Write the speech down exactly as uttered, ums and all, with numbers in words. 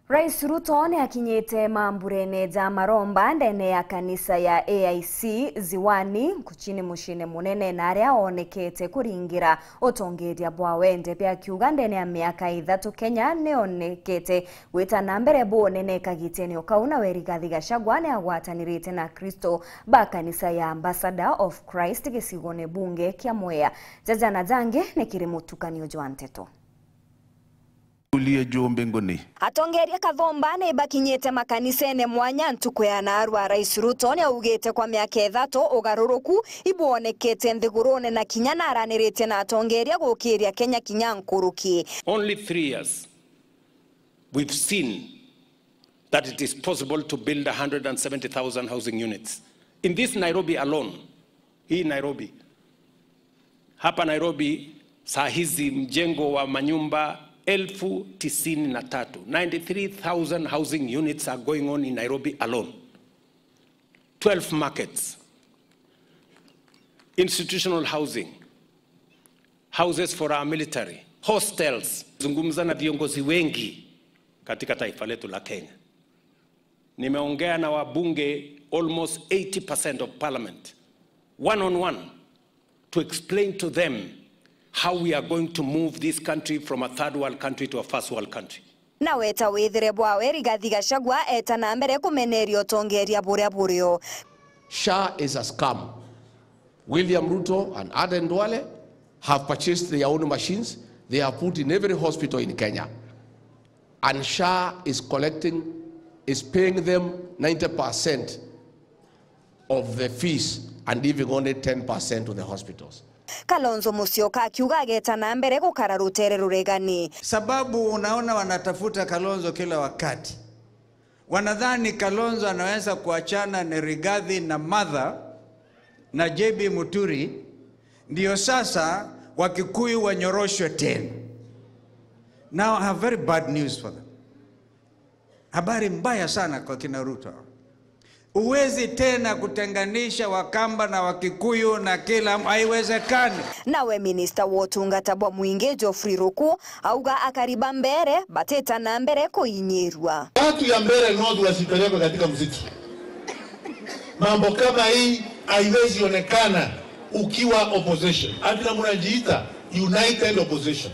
Rais Ruto ni akinyite mamburene ja maromba ndene ya kanisa ya A I C Ziwani, Nkuchini muciine munene, na aria oonekete kuringira utongeria bwa wende, bia kiuga ndene ya miaka ithatu Kenya ni onekete gwita na mbere bunene kagitene o kau, nawe Rigathi Gachagua ni agwatanirite na Kristo ba kanisa ya Ambassador of Christ gicigone bunge kia Mwea. Jaja na jangi ni kiri mutukanio jwa nteto. Ulie juu mbinguni. Atongeria kathomba ni bakinyite makanisene mwanya ntuku ya naarua. Rais Ruto ni augite kwa miaka ithatu ugaruruku ibwonekete nthigurune na kinya naraniritie na atongeria gukiria Kenya kinya nkuruki. Only three years, we've seen that it is possible to build a hundred and seventy thousand housing units in this Nairobi alone. Hii Nairobi. Hapa Nairobi, saa hizi mjengo wa manyumba elfu tisini na tatu, ninety-three thousand housing units are going on in Nairobi alone. Twelve markets, institutional housing, houses for our military, hostels. Zungumza na viongozi wengi katika taifa letu la Kenya. Nimeongea na wabunge almost eighty percent of parliament, one on one, to explain to them how we are going to move this country from a third world country to a first world country. Nawe ta withire bwawe, Rigathi Gachagua eeta na mbere kumeneria utongeria buria burio. SHA is a scam. William Ruto and Aden Duale have purchased their own machines, they have put in every hospital in Kenya. And SHA is collecting, is paying them ninety percent of the fees and leaving only ten percent to the hospitals. Kalonzo Musyoka akiuga ageeta na mbere gukara rutere ruregani. Sababu unaona wanatafuta Kalonzo kila wakati. Wanadhani Kalonzo anaweza kuachana na Rigathi na Martha na J B Muturi, ndio sasa Wakikuyu wanyoroshwe tena. Now I have very bad news for them. Habari mbaya sana kwa kina Ruto. Huwezi tena kutenganisha Wakamba na Wakikuyu na kila m-, haiwezekani. Nawe minista wa utungata bwa mwingi Geoffrey Ruku auga akari ba mbere batita na mbere kuinyirua. Watu ya Mbeere North wasipelekwe katika msitu. Mambo kama hii haiwezi onekana ukiwa opposition. Hata mnajiita united opposition.